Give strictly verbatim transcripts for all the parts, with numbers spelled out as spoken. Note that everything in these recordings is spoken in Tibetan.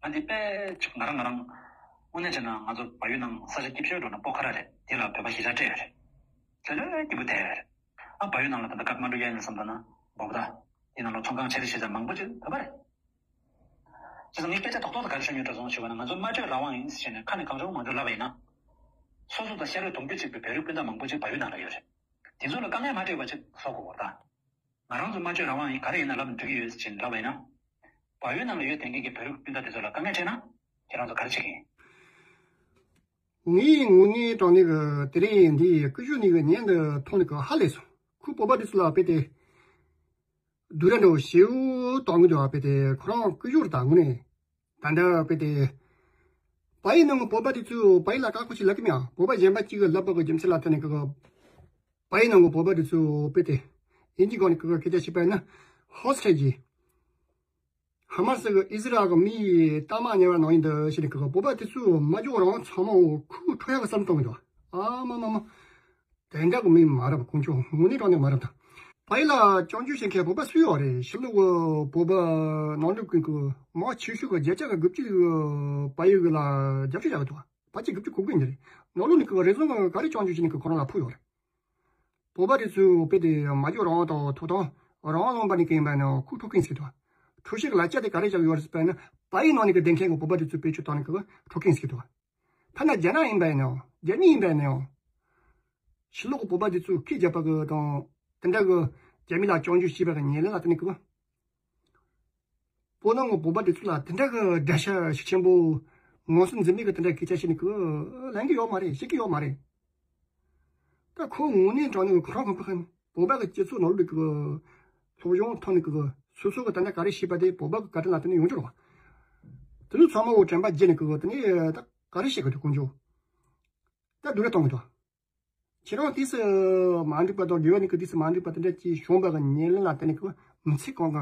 ང་འདི་དཔེ་ཅིག་ང་རང་ང་རང་དངོས་གནས་བྱས་ན་ང་ཚོ་བལ་ཡུལ་ནང་ས་ཆ་སྐྱིད་ཤོས་འགྲོ་ན་སྤོ་ཁ་ར་རེད། དེ་ལ་བོད་པ་གཞིས་ཆགས་སྤྲད་ཡོད་རེད། དེ་ལས་སྐྱིད་པོ་དེ་རེད། ཨ་བལ་ཡུལ་ནང་ལ་ད་ལྟ་ཀ་ཐ་མན་ཌུ་ཡན་ནས་བསམ་ད་ན་འབོ་པ་ད་དེ་ནང་ལ་ཚོང་ཁང་ཆེ་རེ་ཞེ་ས་མང་པོ་ཅིག་བོད་པ་རེད། བྱས་ཙང་ངས་སྐད་ཆ་རྡོག་རྡོག་ཏུ་ག་རེ་ཤོད་ཉོས་འགྲོ་སོང་ཞུས་པ་ན། ང་ཚོ་སྨྲ་བརྗོད་རང་དབང་ཡིན་ཟེར་བྱས་ནས་ཁ་ནས་གང་བྱུང་མང་བྱུང་ལབ་པ་ཡིན་ན། སོ་སོ་དང་ཤ་རུས་གདུང་རྒྱུད་གཅིག་པའི་བོད་རིགས་སྤུན་ཟླ་མང་པོ་ཅིག་བལ་ཡུལ་ནང་ལ་ཡོད་རེད། དེ་ཚོ་ལ་དཀའ་ངལ་མ་སྤྲད་པ་ཅིག་བཟོ་དགོས་པ་རེད་ད། ང་རང་ཚོ་སྨྲ་བརྗོད་རང་དབང་ཡིན། ག་རེ་ཡིན་ན་ལབ་ན་འགྲིག་གི་ཡོད་ཟེར་བྱས་ནས་ལབ་པ་ཡིན་ན། བལ་ཡུལ་ནང་ལ་ཡོད་བསྡད་མཁན་གྱི་བོད་རིགས་སྤུན་ཟླ་དེ་ཚོ་ལ་དཀའ་ངལ་འཕྲད་ན་ཁྱེད་རང་ཚོ་ག་རེ་བྱེད་ཀྱི་ཡིན། ངའི་ངོས་ནས་དྲང་གནས་ཀྱི་དེ་རིང་འདི་ཡི་སྐུ་ཞབས་ནས་ཀྱི་ཉན་དུ་ཐོན་ནས་ཀྱི་ཧ་ལས་སོང་། ཁོས་བོད་པ་དེ་ཚོ་ལ་དཔེ་དེ་སྡུག་ར་འདྲ་བོ་ཞེ་པོ་གཏོང་གི་འདུག་པ། དཔེ་དེ་ཁོ་རང་སྐུ་ཞབས་རེད་ད། དངོས་གནས་ད་འདྲ་དཔེ་དེ་བལ་ཡུལ་ནང་གི་བོད་པ་དེ་ཚོས་བལ་ཡུལ་ལ་བཀག་འགོག་ཅིག་ལབ་ཀྱི་མེད་ཨ། བོད་པ་གཞན་པ་གཅིག་གིས་ལབ་པ་གི་རྒྱུ་མཚན་ལ་བརྟེན་ནས་ཀྱི་བལ་ཡུལ་ནང་གི་བོད་པ་དེ་ཚོས་དཔེ་དེ་དབྱིན་ཇིའི་སྒང་ནས་ཀྱི་སྐད་ཆ་བཤད་པ་ཡིན་ན། ཧོ་སི་ཊེ་ཇི། ཧ་མ་སི་གི་ཨི་ཟི་རལ་གི་མིའི་གཏའ་མ་ཉར་བ་ནང་བཞིན་དུ་ཞེས་ནས་ཀྱི་བོད་པ་དེ་ཚོས་སྨྲ་བརྗོད་རང་དབང་ཚང་མ་འོ་ཁུག་འཕྲོག་ཡག་གི་བསམ་བཏང་གི་འདུག་ཨ་མ་མ་མ། དེ་འདྲ་གི་མི་མ་རེད་པ། དཀོན་མཆོག་དངོས་གནས་དྲང་གནས་མ་རེད་ད། བལ་ཡུལ་ལ་སྐྱོན་བརྗོད་བྱེད་མཁན་བོད་པ་སུ་ཡོད་རེད། ཕྱི་ལོགས་གི་བོད་པ་ནང་ལོགས་ཀྱི་མང་ཆེ་ཤོས་ཀྱི་བརྒྱ་ཆ་གི་དགུ་བཅུ་བལ་ཡུལ་གི་ལ་རྒྱབ་སྐྱོར་བྱ་གི་འདུག་བ། བརྒྱ་ཆ་དགུ་བཅུ་གོ་དགུ་ཡིན་རེད། ནང་ལོགས་ནས་ཀྱི་རེ་ཟུང་གི་ག་རེ་སྐྱོན་བརྗོད་བྱས་ནས་ཀྱི་ཁོ་རང་ལ་ཕུག་ཡོད་རེད། བོད་པ་དེ་ཚོས་དཔེ་དེ་སྨྲ་བརྗོད་རང་དབང་དང་ཐོབ་ཐང་རང་དབང་ལུང་པ་ནས་ཀྱི་ཡིན་པ་ན་ཁུག་འཕྲོག་གིན་ཟེར་གི་འདུག་འཕྲོག་བྱེད་ཀྱི་ལག་ཆ་དེ་ག་རེ་བཞག་ཡོད་རེད་ཟེར་བ་ན། བལ་ཡུལ་ནང་ནས་ཀྱི་བསྡད་མཁན་གྱི་བོད་པ་དེ་ཚོས་བེད་སྤྱོད་བཏང་ནས་ཀྱི་འཕྲོག་གིན་ཟེར་གི་འདུག་ཐ་ན་རྒྱ་ནག་ཡིན་པ་ཡིན་ནའང་རྒྱ་མི་ཡིན་པ་ཡིན་ནའང་། ཕྱི་ལོགས་ཀྱི་བོད་པ་དེ་ཚོས་སྐད་རྒྱབ་པ་གི་དང་། དེ་འདྲ་གི་རྒྱ་མི་ལ་སྐྱོན་བརྗོད་བྱས་པ་གི་ཉེས་ལན་ལ་བརྟེན་ནས་ཀྱི། བོད་ནང་གི་བོད་པ་དེ་ཚོ་ལ་དེ་འདྲ་གི་དགྲ་ཤ་ཤུགས་ཆེན་པོ་ངོ་སོ་འཛིན་མེད་ཀྱི་དེ་འདྲ་སྐད་ཆ་བཤད་ནས་ཀྱི་ལེན་གི་ཡོད་མ་རེད། བཤད་གི་ཡོད་མ་རེད། ད་ཁོ་དངོས་གནས་དྲང་གནས་ཁོ་རང་གི་བོད་པ་གི་སྤྱི་ཚོགས་ནང་ལོགས་ཀྱི་སློབ་སྦྱོང་ཐོག་ནས་ཀྱི་སོ་སོ་གི་ད་ལྟ་ག་རེ་བྱས་པ་དེ་བོད་པ་གི་བཀའ་དྲིན་ལ་བརྟེན་ནས་ཡོང་རྒྱུ་རེད་བ། དེ་ཚོ་ཚང་མ་འོ་དྲན་པ་བརྗེད་ནས་ཀྱི་དེ་ནས་ད་ག་རེ་བྱེད་གི་འདུག་དཀོན་མཆོག་ད་སྡུག་རུ་གཏོང་གི་འདུག་ཁྱེད་རང་དུས་སུ་མ་འགྲིག་པ་དང་དགེ་བ་ནི་ཀྱི་དུས་སུ་མ་འགྲིག་པ་དེ་འདྲ་ཅིག་བྱུང་བ་གི་ཉེས་ལན་ལ་བརྟེན་ནས་ཀྱི་མི་ཚེ་གང་ག་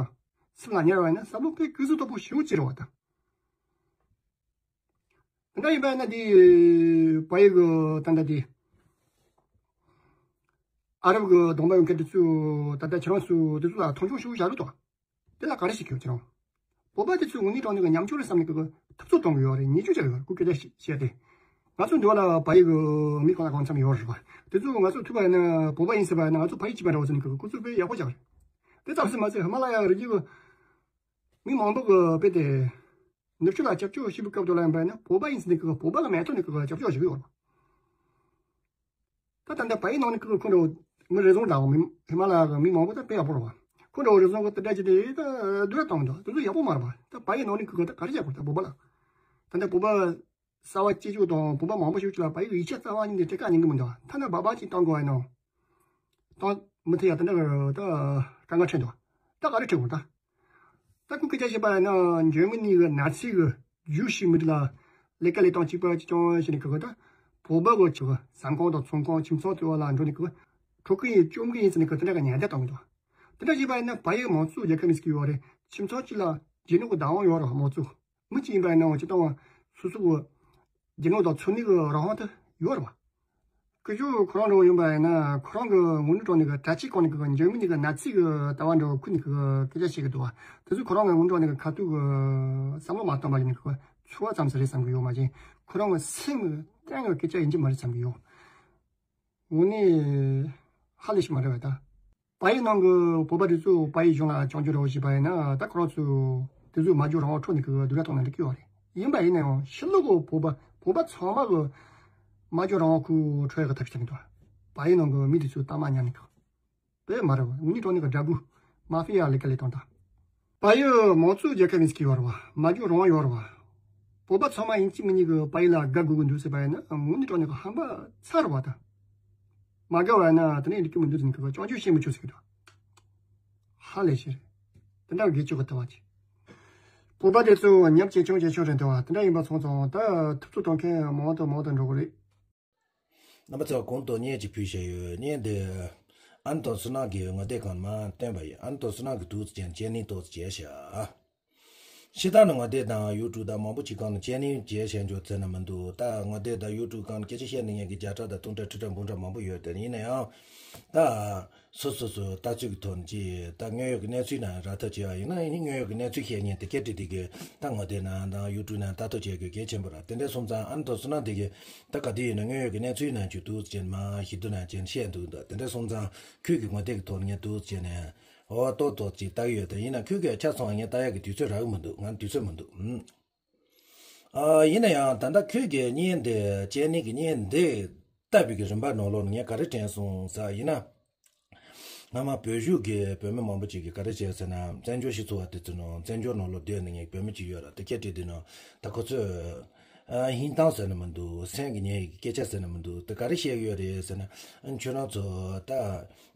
སེམས་ལ་ཉར་བ་ཡིན་ན་བསམ་བློ་དཔེ་གུ་ཟུ་དོག་པོ་ཞེ་པོ་ཅིག་རེད་བ་ད། དེ་འདྲ་ཡིན་པ་ཡིན་ན་དེ་བལ་ཡུལ་གི་ད་ལྟ་དེ་ཨ་རབ་གི་གདོང་པ་ཡོད་མཁན་དེ་ཚོས་ད་ལྟ་ཁྱེད་རང་ཚོས་དེ་ཚོ་ལ་མཐོང་ཆུང་ཞེ་པོ་བྱ་གི་འདུག་དེ་ལ་ག་རེ་ཞིག་གི་ཁྱེད་རང་། བོད་པ་དེ་ཚོས་དངོས་གནས་དྲང་གནས་ཀྱི་ཉམ་ཆུང་རེད་བསམ་ནས་ཀྱི་འཐབ་རྩོད་གཏོང་གི་ཡོད་རེད། ཉེས་སྤྱོད་བྱ་གི་ཡོད་རེད། སྐུ་སྐད་ཆ་བཤད་དེ། ང་ཚོ་འདི་བ་ལ་བལ་ཡུལ་གི་མི་གང་ལ་གང་འཚམ་ཡོད་རེད་པ། དེ་ཚོ་ང་ཚོ་ཐུག་པ་ཡིན་ན་བོད་པ་ཡིན་ཟེར་བ་ཡིན་ན་ང་ཚོ་ཕ་ཡུལ་གཅིག་པ་འདྲ་བོ་ཟེར་ནས་ཀྱི་ཁོ་ཚོ་དཔེ་ཡག་པོ་བྱ་གི་རེད། དེ་ཙམ་ཟེར་མ་ཟད་ཧི་མ་ལ་ཡ་རི་རྒྱུད་གི་མི་མང་པོ་གི་དཔེ་དེ་ནུབ་ཕྱོགས་ལ་སྐྱབས་བཅོལ་ཞིག་གི་སྐབས་དུ་ལ་ཡིན་པ་ཡིན་ན་བོད་པ་ཡིན་ཟེར་ནས་ཀྱི་བོད་པ་གི་མེད་ཐོག་ནས་ཀྱི་སྐྱབས་བཅོལ་ཞིག་ཡོད་རེད། ད་ད་ལྟ་བལ་ཡུལ་ནང་ནས་ཁོ་ཁོ་འདྲ་མི་རེ་ཟུང་འདྲ་བོ་མི་ཧི་མ་ལ་ཡ་གི་མི་མང་པོ་ད་དཔེ་ཡག་པོ་རེད་བ། ཁོ་འདྲ་བོ་རེ་ཟུང་གི་དེ་འདྲ་བྱས་ཏེ་ད་སྡུག་ར་བཏང་འདུག་དེ་ཚོ་ཡག་པོ་མ་རེད་བ། ད་བལ་ཡུལ་ནང་ནས་ཁོ་ད་ག་རེ་བྱ་དགོས་ད་བོད་པ་ལ། ད་ལྟ་བོད་པ་གསར་བ་སྐྱེས་ཆོག་དང་བོད་པ་མང་པོ་ཞིག་ཅིག་ལ་བལ་ཡུལ་ཡིག་ཆ་རྩ་བ་ཉིད་ནས་སྤྲད་ཀ་ཉན་གི་མི་འདུག་ཐ་ན་སྦག་སྦག་ཅིག་བཏང་དགོས་བ་ཡིན་ནའང་བཏང་མི་ཐུབ་ཡ་དེ་འདྲ་གི་ད་དཀའ་ངལ་འཕྲད་འདུག་ད་ག་རེ་འཕྲད་དགོས་ད། ད་ཁོས་སྐད་ཆ་བཤད་པ་ཡིན་ན་འཇར་མ་ནི་གི་ནཱ་ཚི་གི་ཇུའུ་ཤི་མི་རིགས་ལ་ལས་ཀ་ལས་སྟངས་གཅིག་པ་གཅིག་རྐྱང་བྱས་ནས་ཁོ་ད་བོད་པ་གི་ཆུ་གི་ཟ་ཁང་དང་ཚོང་ཁང་ཁྱིམ་ཚང་དེ་བ་ལ་འགྲོ་ནས་ཁོ་འཕྲོག་གི་ཡིན་བཅོམ་གི་ཡིན་ཟེར་ནས་ཁོ་དེ་འདྲ་གི་ཉེན་བརྡ་བཏང་གི་འདུག་དེ་འདྲ་བྱས་པ་ཡིན་ན་བལ་ཡུལ་མང་གཙོའི་རྒྱལ་ཁབ་མི་ཟེར་གི་ཡོད་རེད། ཁྱིམ་ཚང་གཅིག་ལ་རྒྱུ་ནོར་གི་བདག་དབང་ཡོད་རེད་བ། མང་གཙོ་མི་གཅིག་ཡིན་པ་ཡིན་ན་སྤྱིར་བཏང་སོ་སོ་གི་རྒྱུ་ནོར་དང་འཚོ་གནས་ཀྱི་རང་དབང་དེ་ཡོད་རེད་བ། སྐུ་ཞབས་ཁོ་རང་འདྲ་བོ་ཡིན་པ་ཡིན་ན་ཁོ་རང་གི་དངོས་གནས་དྲང་གནས་ཀྱི་གྲྭ་ཆས་གོན་ནས་ཀྱི་འཇར་མ་ནི་གི་ནཱ་ཚི་གི་ལྟ་བ་འདྲ་བོ་ཁུར་ནས་ཀྱི་སྐད་ཆ་བཤད་ཀྱི་འདུག་བ། དེ་ཚོ་ཁོ་རང་གི་དངོས་གནས་དྲང་གནས་ཀྱི་ཁ་ཐུག་གི་བསམ་བློ་མ་བཏང་པ་ཡིན་ན་ཀྱི་ཚོར་བ་ཙམ་ཞིག་རེད་བསམ་གྱི་ཡོད་མ་གཞི་ཁོ་རང་གི་སེམས་ཀྱི་གཏན་གྱི་སྐད་ཆ་ཡིན་གྱི་མ་རེད་བསམ་གྱི་ཡོད། དངོས་གནས་ཧ་ལས་ཤིག་མ་རེད་བ་ད། བལ་ཡུལ་ནང་གི་བོད་པ་དེ་ཚོ་བལ་ཡུལ་གཞུང་ལ་སྐྱོན་བརྗོད་རོགས་བྱས་པ་ཡིན་ན་ད་ཁོ་རང་ཚོ་དེ་ཚོའི་སྨྲ་བརྗོད་རང་དབང་འཕྲོག་ནས་ཀྱི་སྡུག་ར་གཏོང་ན་འགྲིག་གི་ཡོད་རེད། ཡིན་པ་ཡིན་ན་ཡང་ཕྱི་ལོགས་གི་བོད་པ་བོད་པ་ཚང་མ་གི་སྨྲ་བརྗོད་རང་དབང་ཁོ་འཕྲོག་ཡག་གི་ཐབས་ཤེས་བྱས་ནས་འདུག་བལ་ཡུལ་ནང་གི་མི་དེ་ཚོའི་གཏའ་མ་ཉར་ནས་ཀྱི་དཔེ་མ་རེད་བ། དངོས་གནས་དྲང་གནས་ཀྱི་དགྲ་བོ་མ་ཧྥི་ཡ་ལས་ཀ་ལས་སྟངས་དང་། བལ་ཡུལ་མང་གཙོའི་རྒྱལ་ཁབ་ཡིན་ཟེར་གྱི་ཡོད་རེད་བ། སྨྲ་བརྗོད་རང་དབང་ཡོད་རེད་བ། བོད་པ་ཚང་མ་ཡིན་གཅིག་མིན་གཉིས་ཀྱི་བལ་ཡུལ་ལ་དགའ་དགོས་ཀྱི་འདུག་ཟེར་བ་ཡིན་ན་དངོས་གནས་དྲང་གནས་ཀྱི་ཧམ་པ་ཚ་རེད་བ་ད། མ་དགའ་བ་ཡིན་ན་དེ་ནས་འགྲིག་གི་མི་འདུག་ཟེར་ནས་ཀྱི་སྐྱོན་བརྗོད་བྱེད་མི་ཆོག་ཟེར་གྱི་འདུག་ཧ་ལས་ཤེས་རེད། དེ་འདྲ་དགེ་ཆོས་ཀྱི་ལྟ་བ་ཅིག་བོད་པ་དེ་ཚོ་ཉམས་ཆེ་ཆུང་ཆེ་ཆུང་རེད་འདུག་བ། དེ་འདྲ་ཡིན་པ་སོང་ཙང་ད་ཐུབ་ཚོད་གཏོང་མཁན་མང་དུ་མང་དུ་འགྲོ་གི་རེད། རྣམ་པ་ཚོ་གོང་དུ་བརྙན་ཅིག་ཕུལ་བཞག་ཡོད། བརྙན་འདི་ཨན་དང་སུ་ནག་གི་ངོ་དེབ་སྒང་མར་བཏོན་པ་ཡིན། ཨན་དང་སུ་ནག་གི་འདུག་ཅན་ཅན་ནི་ཏོག་ཙམ་བྱས་ཤག་ཕྱི་ལྟར་ན་ངོ་དེབ་དང་ཡུ་ཊུབ་དང་མང་པོ་ཅིག་སྒང་ནས་ཅེ་ནལ་བྱས་བྱས་འཇོག་ཟེར་ན་མི་འདུག་ད་ངོ་དེབ་དང་ཡུ་ཊུབ་སྒང་ནས་སྐད་ཆ་བཤད་ནས་ངས་ཀྱི་བརྒྱ་ཕྲག་དང་སྟོང་ཕྲག་ཁྲི་ཕྲག་འབུམ་ཕྲག་མང་པོ་ཡོད་དེ། ཡིན་ན་ཡང་ད་སོ་སོ་སོ་ལྟ་ཚུལ་གྱི་ཐོག་ནས་ཅིག་ད་དངོས་ཡོད་ཀྱི་གནས་ཚུལ་ནང་རག་ཐབས་བྱས་པ་ཡིན་ན། ཡིན་ནའི་དངོས་ཡོད་ཀྱི་གནས་ཚུལ་བཤད་མཁན་དེ་སྐད་བྲིས་དེ་གི་ད་ངོ་དེབ་ནང་དང་ཡུ་ཊུབ་ནང་ལྟ་རྟོག་བྱེད་དགོས་གལ་ཆེན་པོ་རེད། དེ་འདྲ་སོང་ཙང་ཨ་ནི་དོ་སོ་ན་དེ་གི་ད་ག་དུས་ཡིན་ན་དངོས་ཡོད་ཀྱི་གནས་ཚུལ་ནང་ཅིག་འདུག་ཟེར་ནས་མ་ཞིབ་ཏུ་ནང་ཅིག་བཤད་འདུག་འདུག་དེ་འདྲ་སོང་ཙང་ཁོས་ཀྱི་ངོ་དེབ་ཀྱི་ཐོག་ནས་ངས་འདུག་ཟེར་ནས། འོ་ཏོག་ཏོག་ཅིག་ལྟ་གི་ཡོད་དེ། ཡིན་ན་ཁོས་གི་ཆ་ཚང་ངས་ལྟ་ཡག་གི་དུས་ཚོད་རག་གི་མི་འདུག་ང་དུས་ཚོད་མི་འདུག་ཨ། ཡིན་ན་ཡང་ད་ལྟ་ཁོས་གི་བརྙན་འདི་ཅེ་ནལ་གི་བརྙན་འདི་ལྟ་བུའི་གི་རིམ་པ་ནང་ལོགས་ནས་ངས་ག་རེ་དྲན་སོང་ཟེར་ཡིན་ན། སྔ་མ་བོད་བཞུགས་ཀྱི་བོད་མི་མང་པོ་ཅིག་གིས་ག་རེ་བྱས་ཟེར་ན། བཙན་བྱོལ་སྤྱི་ཚོགས་བ་དེ་ཚོ་ནང་བཙན་བྱོལ་ནང་ལོགས་སྡོད་ནས་ངས་བོད་མི་ཅིག་ཡོད་ར། དེ་སྐད་བྲིས་དུས་ནང་ད་ཁོ་ཚོས། ཨ། ཧིན་ཐང་ཟེར་ནི་མི་འདུག་སེམས་ཀྱི་ཉེན་ཡོད་ཀྱི་སྐད་ཆ་ཟེར་ནི་མི་འདུག་དེ་ག་རེ་བཤད་ཀྱི་ཡོད་རེད་ཟེར་ན། ཨ། ཁྱོད་རང་ཚོ་ད་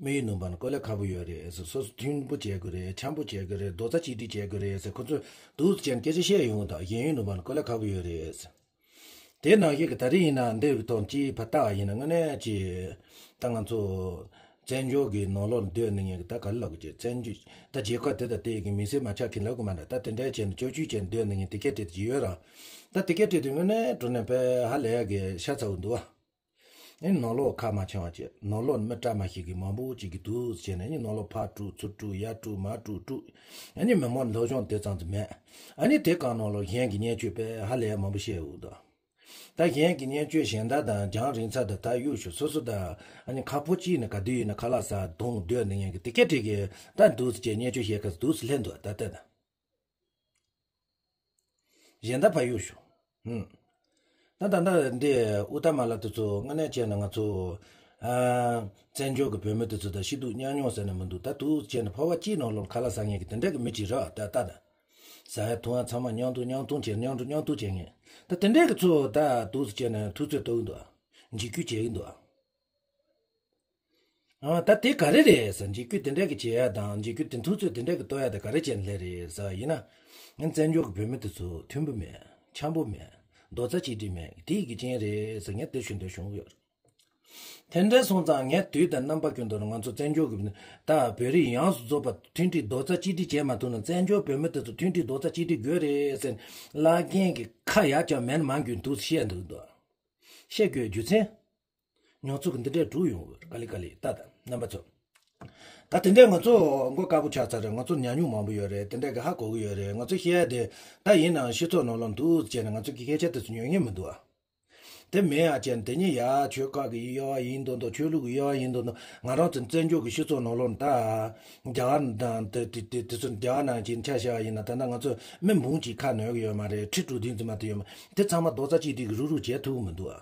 དམིགས་ཡུལ་ནང་པ་ནི་དཀའ་ལས་ཁག་པོ་ཡོད་རེད་ཟེར། སོ་སོ་མཐུན་པོ་བྱེད་དགོས་རེད། འཆམ་པོ་བྱེད་དགོས་རེད། རྡོག་རྩ་གཅིག་སྒྲིལ་བྱེད་དགོས་རེད་ཟེར། ཁོ་ཚོས་འདུག་ཟེར་ནས་སྐད་ཆ་བཤད་ཡོང་། ད་གཞན་ཡུལ་ནང་པ་ནི་དཀའ་ལས་ཁག་པོ་ཡོད་རེད་ཟེར། དེ་ནང་བཞིན་གྱི་ད་རེས་ཡིན་ན་འདི་གི་ཐོག་ཅིག་ཕར་ལྟ་བ་ཡིན་ན། དངོས་གནས་ཅིག་ད་ང་ཚོ་བཙན་བྱོལ་གྱི་ནང་ལོགས་སྡོད་ནས་ངས་ད་ག་རེ་ལབ་དགོས་ཀྱི། བཙན་བྱོལ་ད་རྒྱལ་ཁབ་དེ་དང་དེ་གི་མི་སེར་མ་ཆགས་མཁན་ལབ་དགོས་མ་འདྲ། ད་དེ་འདྲ་བྱས་ནས་བཅོལ་བཅོལ་བྱས་ནས་སྡོད་ནས་ངས་དེ་སྐད་བྲིས་དེ་ཡོད་ར། ད་དེ་སྐད་བྲིས་དེ་དངོས་གནས་དྲང་གནས་དཔེ་ཧ་ལས་ཡག་གི་ཤ་ཚ་བོ་འདུག་བ། ཨེ་ནང་ལོགས་ཁ་མ་འཆམ་པ་བྱས། ནང་ལོགས་མི་བཀྲ་མ་ཤིས་ཀྱི་མང་པོ་ཅིག་གིས་འདུག་ཟེར་ནས། ཨ་ནི་ནང་ལོགས་ཕར་དཀྲུག་ཚུར་དཀྲུག་ཡར་དཀྲུག་མར་དཀྲུག་དཀྲུག་ཨ་ནི་མི་མང་སློབ་སྦྱོང་དེ་ཙམ་དུ་མེད། ཨ་ནི་དེ་གང་ནང་ལོགས་གཞན་གྱི་བརྙས་བཅོས་དཔེ་ཧ་ལས་མང་པོ་བཤད་འདུག་ད་གཞན་གྱི་བརྙས་བཅོས་གཞན་དག་དང་རྒྱང་རིང་ཚད་དུ་ད་གཡུག་ཞོག་སོ་སོ་ད་ཨ་ནི་ཁ་ཕོ་གཅིག་ནས་ག་དུས་ཡིན་ན་ཁ་ལག་ཟ་གདོང་སྡོད་ནས་ངས་གི་དེ་སྐད་བྲིས་གི་ད་འདུག་ཟེར་བྱས་བརྙས་བཅོས་བྱེད་མཁན་འདུག་ཟེར་སླེབས་འདུག་ད་ལྟ་ད། གཞན་དག་ཕར་གཡུག་ཞོག་ཧུམ། ད་ད་ལྟ་འདི་ཨུ་ཏ་མ་ལ་དེ་ཚོ་དངོས་གནས་བྱས་ན་ང་ཚོ། ཨ། བཙན་བྱོལ་གྱི་བོད་མི་དེ་ཚོ་དང་སྐྱིད་སྡུག་མཉམ་མྱོང་ཟེར་ནི་མི་འདུག་ད་འདུག་བྱས་ནས་ཕོར་པ་གཅིག་ནང་ལོགས་ཁ་ལག་ཟ་མཁན་གྱི་དེ་འདྲ་གི་མི་གཅིག་རེད་བ། ད་ལྟ་ད། ཟ་ཡ་འཐུང་ཡ་ཚང་མ་མཉམ་འཐུང་མཉམ་འཐུང་བྱས། མཉམ་འགྲོ་མཉམ་འཐུང་བྱེད་མཁན། ད་དེ་འདྲ་གི་ཚོ་ད་འདུག་བྱས་ནས་ཐུབ་ཚོད་གཏོང་གི་འདུག་འཇིགས་སྐུལ་བྱེད་ཀྱི་འདུག་ཨ། ད་དེ་ག་རེ་རེད་ཟེར། འཇིགས་སྐུལ་དེ་འདྲ་གི་བྱེད་ཡ་དང་། འཇིགས་སྐུལ་དེ་འདུག་ཚོད་དེ་འདྲ་གི་གཏོང་ཡ་དེ་ག་རེ་བྱས་ནས་སླེབས་རེད་ཟེར་བ་ཡིན་ན། ང་བཙན་བྱོལ་གྱི་བོད་མི་དེ་ཚོ་མཐུན་པོ་མེད། འཆམ་པོ་མེད། རྡོག་རྩ་གཅིག་སྒྲིལ་མེད། དེ་ཡི་གི་རྐྱེན་རེད་ཟེར་ངས་དེ་ཞུ་འདོད་བྱུང་ཡོད། དེ་འདྲ་སོང་ཙང་ངས་དུས་དང་རྣམ་པ་ཀུན་ཏུ་ང་ཚོ་བཙན་བྱོལ་གྱི་ད་བོད་རིགས་ཡོངས་སུ་རྫོགས་པ་མཐུན་སྒྲིལ་རྡོག་རྩ་གཅིག་སྒྲིལ་བྱེད་མ་ཐུབ་ན། བཙན་བྱོལ་བོད་མི་དེ་ཚོ་མཐུན་སྒྲིལ་རྡོག་རྩ་གཅིག་སྒྲིལ་དགོས་རེད་ཟེར་ལབ་མཁན་གྱི་ཁ་ཡར་བཀྱག་མར་བཀྱག་འདུག་བཤད་འདུག་འདུག་བཤད་དགོས་རྒྱུ་མཚན། མྱོང་ཚོར་གྱི་འདི་འདྲའི་འགྲོ་ཡོང་གི་རེད། ག་ལེ་ག་ལེ་ད་ད་རྣམ་པ་ཚོ། ད་དེ་འདྲའི་ང་ཚོ་མགོ་དཀར་པོ་ཆགས་ཚར་རེད། ང་ཚོ་ཉམས་མྱོང་མང་པོ་ཡོད་རེད། དེ་འདྲའི་གི་ཧ་གོ་གི་ཡོད་རེད། ང་ཚོ་བཤད་ཡ་དེ་ད་ཡིན་ནའང་སྤྱི་ཚོགས་ནང་ལ་འདུག་བྱས་ནས་ང་ཚོ་གི་སྐད་ཆ་དེ་ཚོ་ཉན་མཁན་མི་འདུག་ཨ། དེ་མིན་ཡ་བྱས་ནས་དེ་ཉིད་ཡ་ཆོལ་ཁ་གི་དབྱེ་བ་ཡིན་མདོག་མདོག་ཆོས་ལུགས་ཀྱི་དབྱེ་བ་ཡིན་མདོག་མདོག་ང་རང་ཚོ་བཙན་བྱོལ་གི་སྤྱི་ཚོགས་ནང་ལོགས་ད་རྒྱ་གར་དང་དེ་དེ་དེ་དེ་ཚོ་རྒྱ་གར་ནང་བཞིན་ཆ་བཞག་པ་ཡིན་ན། ད་ལྟ་ང་ཚོ་མི་འབུམ་གཅིག་ཁ་ནོན་གི་ཡོད་མ་རེད། ཁྲི་དྲུག་བདུན་ཙམ་མ་གཏོགས་ཡོད་མ། དེ་ཚང་མ་རྡོག་རྩ་གཅིག་སྒྲིལ་གི་རུག་རུག་བྱེད་ཐུབ་གི་མི་འདུག་ཨ།